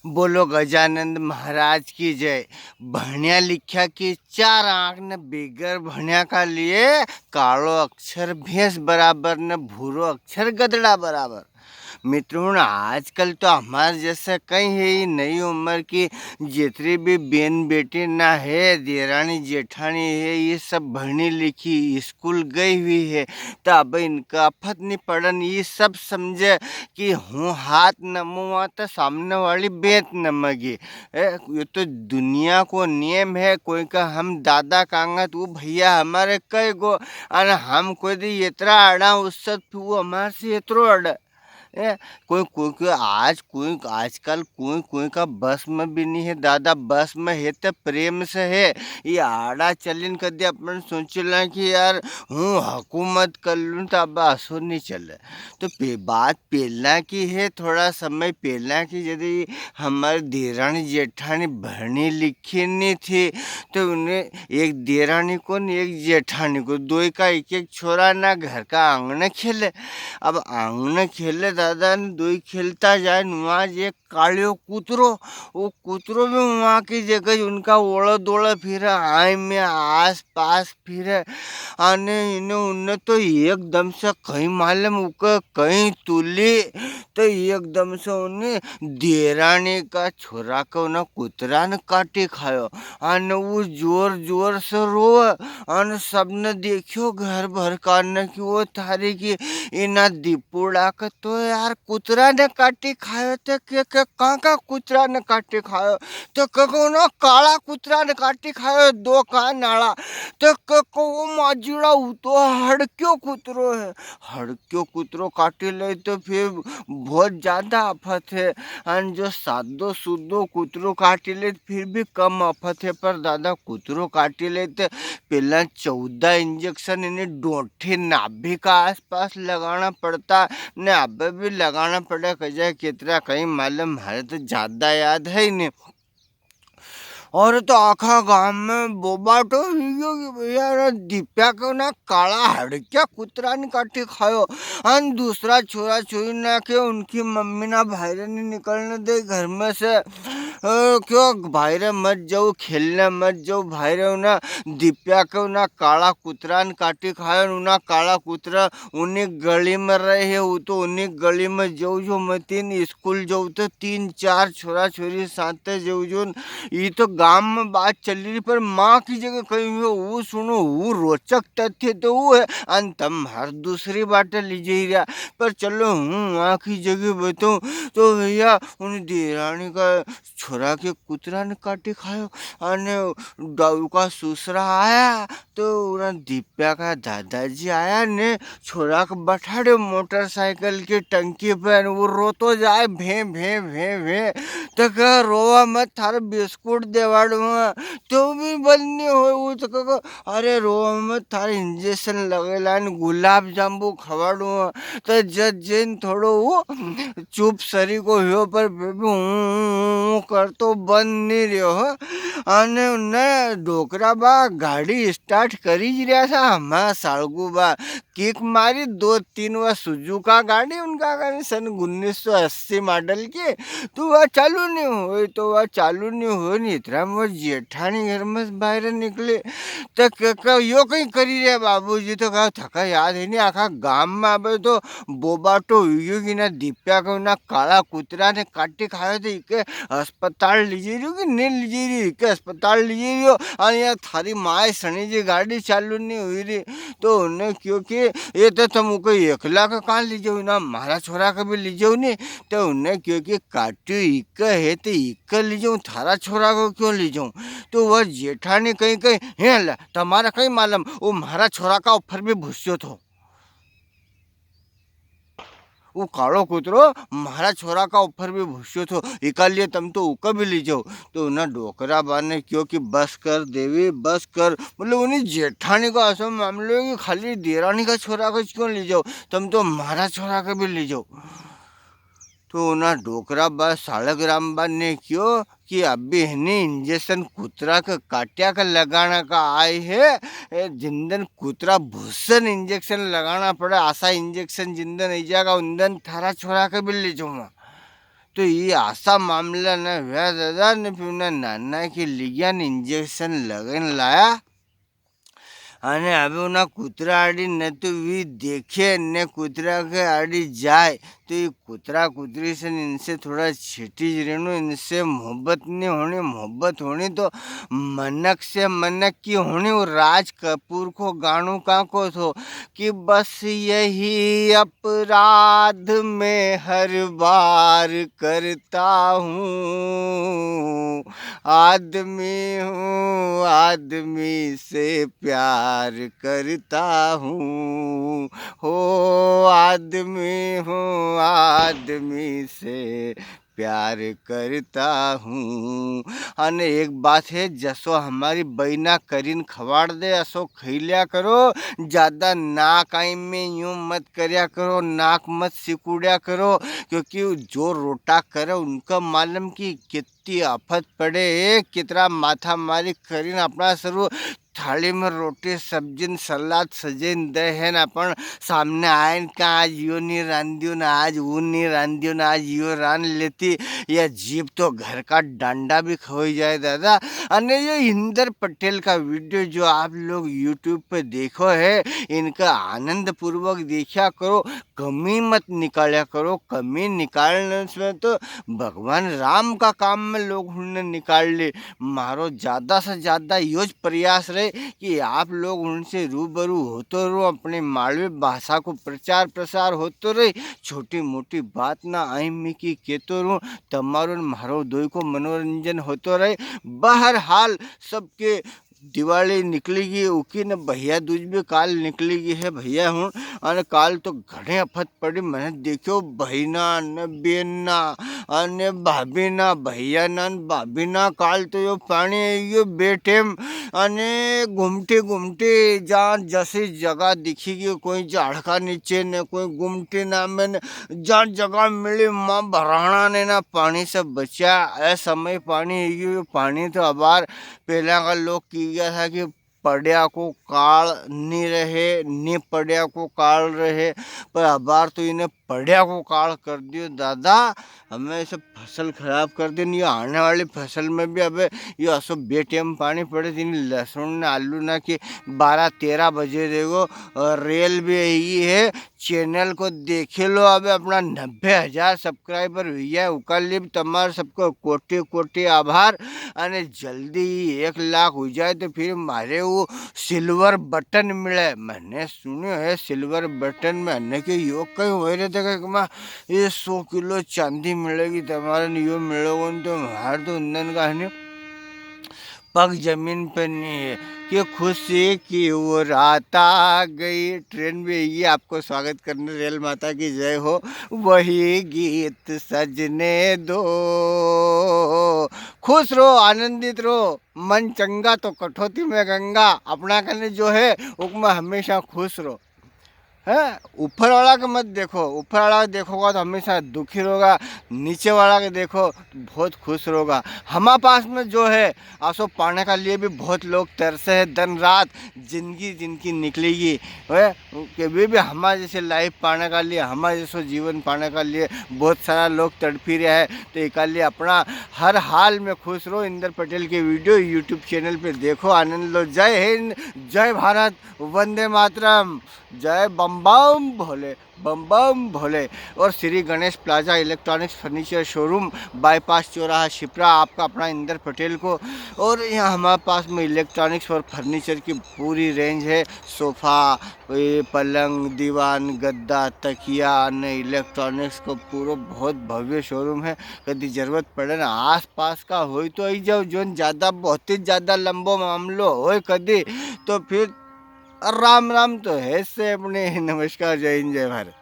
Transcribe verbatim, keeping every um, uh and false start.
बोलो गजानंद महाराज की जय। भण्या लिख्या की चार आंख ने बिगर भण्या का लिए कालो अक्षर भैंस बराबर ने भूरो अक्षर गदड़ा बराबर। मित्र हुण, आजकल तो हमारे जैसे कई है, ये नई उम्र की जितरी भी बेन बेटी ना है, देरानी जेठानी है, ये सब भणी लिखी, स्कूल गई हुई है, तो अब इनका आफत नहीं पड़न, ये सब समझे कि हूँ हाथ नमूंगा तो सामने वाली बेंत नमेगी। ए, ये तो दुनिया को नियम है, कोई का हम दादा कांगा तो वो भैया हमारे कई गो, अन हम कोई दी इतरा अड़ा उससे तो वो हमारे से इतरो अड़ा। ए, कोई, कोई, कोई आज, कोई आजकल कोई, कोई का बस में भी नहीं है दादा, बस में है तो प्रेम से है। ये आड़ा चलिन कदे अपन सोच लें कि यार, हूँ हुकूमत कर लूँ तो अब असो नहीं चले। तो पे-, बात पहला की है, थोड़ा समय पहला की, यदि हमारे देरानी जेठानी भणी लिखी नहीं थी, तो उन्हें एक देरानी को न एक जेठानी को, दोई का एक एक छोरा ना घर का आंगने खेले। अब आंगने खेले दादा ने, दोई खेलता जाए न, वहाँ एक कालियो कुतरो, वो कुतरो भी वहाँ की जगह उनका ओला दोला फिरे, आय में आस पास फिरे। अने इने उन्ने तो एकदम से कई मालूम उके कई तुली, तो एकदम से उन्ने देरानी का छोरा के उन्ने कुतरा ने काटी खायो। अने वो जोर जोर से रोवे, अने सबने देखियो घर भर का ने कि वो थारी की इना दीपुड़ा के तो यार कुतरा ने काटी खायो। तो के, के कां का कुतरा ने काटी खायो? तो के, के उन्ने काला कुतरा ने काटी खायो, दो कान आला। तो के, के वो माजुड़ा, वो तो हड़क्यो कुतरो है। हड़क्यो कुतरो काटी ले तो फिर बहुत ज्यादा आफत है। अन जो सादो सुदो कुतरो काटी ले तो फिर भी कम आफत है, पर दादा कुतरो काटी ले तो पहला चौदह इंजेक्शन इन्हें डोठे नाभि का आसपास लगाना पड़ता, ने अब भी लगाना पड़े। कजा कितरा कई मालूम, म्हारे तो ज्यादा याद है ही नहीं। और तो आखा गांव में बोबाटो हुई गयो कि भैया, रे दीप्या को ना काला हड़क्या कुतरा ने काटी खायो। अन दूसरा छोरा छोरी ना के उनकी मम्मी ना बाहर नहीं निकलने दे घर में से। अ, क्यों बाहर मत जाओ, खेलने मत जाओ बाहर। उना दीप्या के उना काला कुतरा ने काटी खायो, उना काला कुतरा उनी गली में रहे है, वो तो उनी गली में जाओ जो मतीन स्कूल जाओ तो तीन चार छोरा छोरी साथे जाओ जो। ये तो गांव में बात चली रही, पर माँ की जगह कहीं हुए, वो सुनो, वो रोचक तथ्य तो वो है। अन तम हर दूसरी बात ली जा रहा, पर चलो, हूँ माँ की जगह बताऊँ तो भैया, उन देरानी का छोरा के कुतरा ने काटी खायो। अने डाऊ का सुसरा आया, तो उना दीप्या का दादाजी आया ने छोरा के बैठाड़े मोटरसाइकिल की टंकी पे, अने वो रोतो जाए, "भे, भे, भे, भे।" तो कह, "रोवा मत, थारे बिस्कुट देवाड़ूंगा।" तो भी बंद नहीं हो। वो तो कह, "अरे रोवा मत, थारे इंजेक्शन लगेला ने गुलाब जांबू खवाड़ूंगा।" तो जद जैन थोड़ो वो चुप सरी को हुयो, पर फिर भी हूँ, हूँ, हूँ करतो बंद नहीं रह्यो। अने उन्ने डोकरा बा गाड़ी स्टार्ट करी ज रहा था, हमारा सालगू बा किक मारी दो तीन, वा सुजुका गाड़ी उनका कने सन उन्नीस सौ अस्सी मॉडल की, तो वा चालू नहीं हुई, तो वा चालू नहीं हुई। नहीं इतना वो जेठानी घर में से बाहर निकले, तो क-, क-, यो कहीं करी रहे बाबूजी, तो कहा, "थका याद है नहीं, आखा गांव में आवे तो बोबाटो हुई गयो कि ना दीप्या को ना काला कुतरा ने काटी खायो, तो इके अस्पताल लीजे रियो कि नहीं लीजे रियो, इके अस्पताल लीजे रियो।" अरे यार, थारी माय सनी जी गाड़ी चालू नहीं हुई रही, तो उन्हें क्यों कि ये तो तुम उके एकला का कहाँ लीजे हो ना, म्हारा छोरा का भी लीजे हो नहीं, तो उन्हें क्यों कि काट्यो इके है, तो इके लीजे हूँ, थारा छोरा को क्यों लीजे हूँ? तो वह जेठानी कहीं कहीं, "हे ला, तमारा कहीं मालूम, वो म्हारा छोरा का ऊपर भी भूस्यो थो। वो कालो कुतरो म्हारा छोरा का ऊपर भी भूस्यो थो, इका लिए तम तो उके भी ली जाओ।" तो उन्हें डोकरा बा ने क्यों कि बस कर देवी, बस कर, मतलब उन्हें जेठानी का ऐसा मामलो है कि खाली देरानी का छोरा को क्यों ली जाओ, तम तो म्हारा छोरा का भी ली जाओ। तो उना डोकरा बा सालगराम बा ने क्यो कि अभी है नी इंजेक्शन कुतरा के काट्या के लगाना का आए है, ए, जिन दिन कुतरा भूसन इंजेक्शन लगाना पड़े, आसा इंजेक्शन जिन दिन आई जाएगा, उन दिन थारा छोरा के भी ले जाऊंगा। तो ये आसा मामला न हुआ दादा, ने फिर उना नाना के लिया ने इंजेक्शन लगन लाया। अने अबे उना कुतरा आड़ी न तो वी देखे, ने कुतरा के आड़ी जाए, तो ये कुतरा कुतरी से न इनसे थोड़ा छेटी ज रहनो, इनसे मोहब्बत नी होनी। मोहब्बत होनी तो मनक से मनक की होनी। वो राज कपूर को गाणो कां को थो कि बस यही अपराध मैं हर बार करता हूँ, आदमी हूँ, आदमी से प्यार करता हूँ, हो आदमी हूँ, आदमी से प्यार करता हूँ। अने एक बात है, जसो हमारी बहिना करीन खवाड़ दे, असो खई लिया करो। ज्यादा नाक आई में यूं मत करया करो, नाक मत सिकुड़या करो, क्योंकि जो रोटा करे उनका मालूम की कितनी आफत पड़े। ए, कितरा माथा मारी करीन अपना सरू थाली में रोटी, सब्जी न सलाद सजेन दे है न, अपन सामने आए न, का आज यो नी रांधियो न, आज वो नी रांधियो न, आज यो रांध लेती। या जीभ तो घर का डंडा भी खोई जाए दादा। अने यो इंदर पटेल का वीडियो जो आप लोग YouTube पे देखो है, इनका आनंद पूर्वक देखा करो, कमी मत निकाला करो। कमी निकालने से तो भगवान राम का काम में लोग उनने निकाल ले। मारो ज्यादा से ज्यादा यो ज प्रयास रहे कि आप लोग उनसे रूबरू होतो रहो, अपने मालवी भाषा को प्रचार प्रसार होतो रहे, छोटी मोटी बात ना आई में की केतो रहूं, तमारो न म्हारो दोई को मनोरंजन होतो रहे। बहरहाल, सबके दिवाली निकली गई, उकी न भैया दूज भी काल निकली गई है भैया हूँ। अने काल तो घणी आफत पड़ी, मैंने देखो बहिना न बेन ना अने भाभी ना, भैया ना न भाभी ना, काल तो यो पानी यो बेटेम अने घूमते घूमते जहाँ जसी जगह दिखी गई, कोई झाड़ का नीचे ने, कोई गुमटी ना में ने, जहाँ जगह मिली माँ भराना ने ना पानी से बचा। ए समय पानी यो, यो पानी तो अबार पहला का लोग की गया था कि पड़या को काल नी रहे, नी पड़या को काल रहे, पर अबार तो इने पड़या को काल कर दियो दादा। हमें इसे फसल खराब कर दी। ये आने वाली फसल में भी अबे यो असो बेटेम पानी पड़े, जिन लहसुन ने आलू ना की बारह तेरह बजे देगो। और रेल भी यही है, चैनल को देखे लो। अबे अपना नब्बे हजार सब्सक्राइबर हुई है, उका लिए भी तमार सबको कोटि कोटि आभार। अने जल्दी ही एक लाख हो जाए तो फिर मारे वो सिल्वर बटन मिले। मैंने सुन्यो है सिल्वर बटन में, अने के यो कई होय रे, देखे कि माँ ये सौ किलो चांदी मिलेगी तमारे ने यो मिलेगो न, तो म्हार तो उंदन का है नी, पग जमीन पे नहीं है। कि खुशी की वो रात आ गई। ट्रेन में ये आपको स्वागत करने, रेल माता की जय हो, वही गीत सजने दो। खुश रहो, आनंदित रहो, मन चंगा तो कठौती में गंगा। अपना कने जो है, उकमें हमेशा खुश रहो। है, ऊपर वाला के मत देखो, ऊपर वाला के देखोगा तो हमेशा दुखी रहोगा, नीचे वाला के देखो तो बहुत खुश रहोगा। हमारे पास में जो है, आसो पाने का लिए भी बहुत लोग तरसे हैं, दिन रात जिंदगी जिनकी निकलेगी, है, कि वे भी हमारे जैसे लाइफ पाने का लिए, हमारे जैसो जीवन पाने का लिए बहुत सारा लोग तड़फी रहे हैं। तो इका लिए अपना हर हाल में खुश रहो। इंदर पटेल के वीडियो YouTube चैनल पे देखो, आनंद लो। जय हिंद, जय भारत, वंदे मातरम, जय बम बम भोले, बम बम भोले। और Shri Ganesh plaza electronics furniture showroom, bypass चौराहा शिप्रा, आपका अपना इंदर पटेल को। और यहाँ हमारे पास में इलेक्ट्रॉनिक्स और फर्नीचर की पूरी रेंज है, सोफा, ये पलंग, दीवान, गद्दा, तकिया, अने इलेक्ट्रॉनिक्स को पूरो बहुत भव्य शोरूम है। कदी जरूरत पड़े ना आसपास का होय तो आई जाओ, जोन ज्यादा, बहुत ही ज्यादा लंबो मामलो होय कदी, तो फिर राम राम तो है से अपने। नमस्कार, जय हिंद, जय भारत।